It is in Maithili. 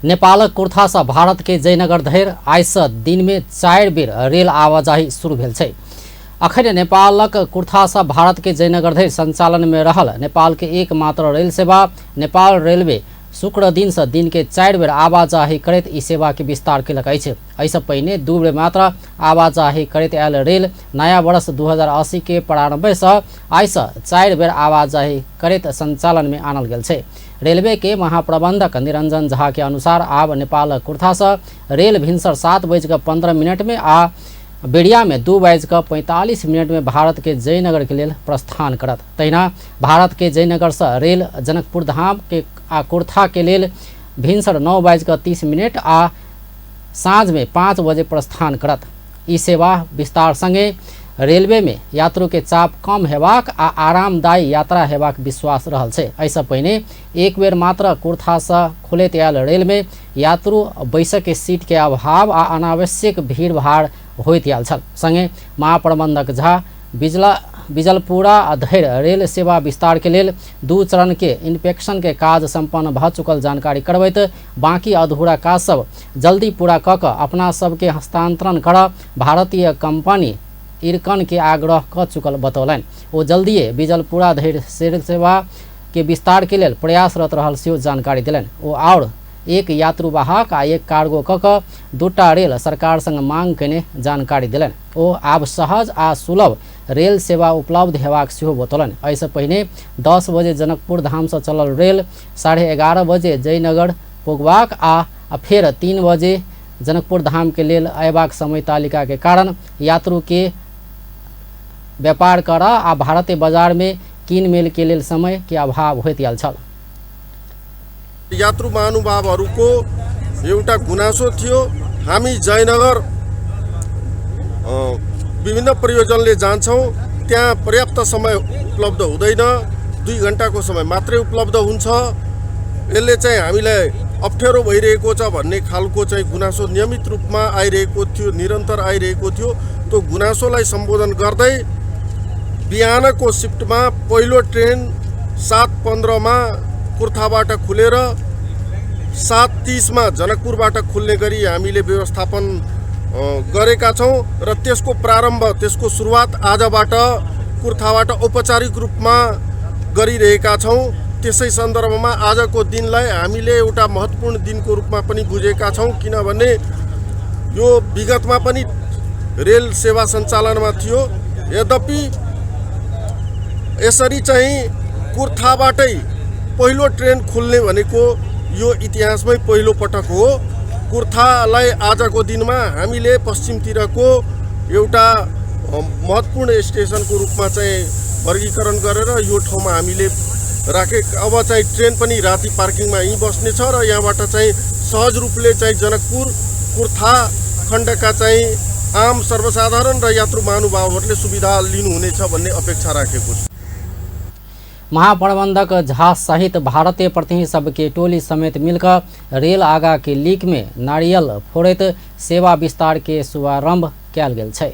नेपालक कुर्थासँ भारत के जयनगर धरि आइसँ दिनमे 4 बेर रेल आवाजाही शुरू भेल छै। अखन नेपालक कुर्थासँ भारत के जयनगर धरि संचालनमे रहल नेपाल के एकमात्र रेल सेवा नेपाल रेलवे शुक्र दिनसँ दिन के 4 बेर आवाजाही करैत ई सेवा के विस्तार केलक अछि। एहिसँ पहिने 2 बेर मात्र आवाजाही करैत आयल रेल नया वर्ष 2080 के प्रारंभसँ आइसँ 4 बेर आवाजाही करैत संचालनमे आनल गेल छै। रेलवे के महाप्रबंधक निरंजन झा के अनुसार आब नेपाल कुर्थासँ रेल भिनसर 7:15 में आ बेरिया में 2:45 में भारत के जयनगर के लेल प्रस्थान करत। तहिना भारत के जयनगर से रेल जनकपुर धाम के आ कुर्था के लेल भिनसर 9:30 आ साँझ में 5 बजे प्रस्थान करत। ई सेवा विस्तार संगे रेलवे में यात्रु के चाप कम हेबाक आ आरामदायी यात्रा हेबाक विश्वास रहल छै। एहिसँ पहिने एक बेर मात्र कुर्थासँ खुलैत आयल रेल में यात्रु बैसक के सीट के अभाव आ अनावश्यक भीड़भाड़ होइत आयल छल। संगे महाप्रबंधक झा बिजलपुरा धरि रेल सेवा विस्तार के लेल 2 चरण के इंस्पेक्शन के काज संपन्न भ चुकल जानकारी करबैत बाकी अधूरा काज सब जल्दी पूरा क क अपना सबके हस्तांतरण कर भारतीय कंपनी इरकन के आग्रह क चुकल बतौलनि। ओ जल्दिए बिजलपुरा धरि रेल सेवा के विस्तार के लेल प्रयासरत रहल सेहो जानकारी देलनि। ओ आओर 1 यात्रुवाहक आ 1 कार्गो क क 2टा रेल सरकार संग मांग केने जानकारी देलनि। ओ आब सहज आ सुलभ रेल सेवा उपलब्ध हेबाक सेहो बतौलनि। एहिसँ पहिने 10 बजे जनकपुर धामसँ चलल रेल 11:30 बजे जयनगर पुगबाक आ फेर 3 बजे जनकपुर धाम के लेल अयबाक समय तालिका के कारण यात्रु के व्यापार कर आ भारतीय बाजार में किन मेल के लेल समय के अभाव होइत आयल छल। यात्रु महानुभावहरूको एउटा गुनासो थियो, हामी जयनगर विभिन्न प्रयोजनले जान्छौँ, त्यहाँ पर्याप्त समय उपलब्ध हुँदैन, 2 घन्टाको समय मात्रै उपलब्ध हुन्छ, यसले चाहिँ हामीलाई अप्ठ्यारो भइरहेको छ भन्ने खालको चाहिँ गुनासो नियमित रूपमा आइरहेको थियो, निरन्तर आइरहेको थियो। त्यो गुनासोलाई सम्बोधन गर्दै बिहानको सिफ्टमा पहिलो ट्रेन 7:15 मा कुर्थाबाट खुलेर 7:30 मा जनकपुरबाट खुल्ने गरी हामीले व्यवस्थापन गरेका छौँ र त्यसको प्रारम्भ, त्यसको सुरुवात आजबाट कुर्थाबाट औपचारिक रूपमा गरिरहेका छौँ। त्यसै सन्दर्भमा आजको दिनलाई हामीले एउटा महत्त्वपूर्ण दिनको रूपमा पनि बुझेका छौँ, किनभने यो विगतमा पनि रेल सेवा सञ्चालनमा थियो। यद्यपि यसरी चाहिँ कुर्थाबाटै पहिलो ट्रेन खुल्ने भनेको यो इतिहासमै पहिलो पटक हो। कुर्थालाई आजको दिनमा हामीले पश्चिमतिरको एउटा महत्त्वपूर्ण स्टेसनको रूपमा चाहिँ वर्गीकरण गरेर यो ठाउँमा हामीले राखे। अब चाहिँ ट्रेन पनि राति पार्किङमा यहीँ बस्नेछ र यहाँबाट चाहिँ सहज रूपले चाहिँ जनकपुर कुर्था खण्डका चाहिँ आम सर्वसाधारण र यात्रु महानुभावहरूले सुविधा लिनुहुनेछ भन्ने अपेक्षा राखेको छु। महाप्रबंधक झा सहित भारतीय प्रतिनिधि सबके टोली समेत मिलकर रेल आगा के लीक में नारियल फोड़ैत सेवा विस्तार के शुभारंभ कयल गेल छै।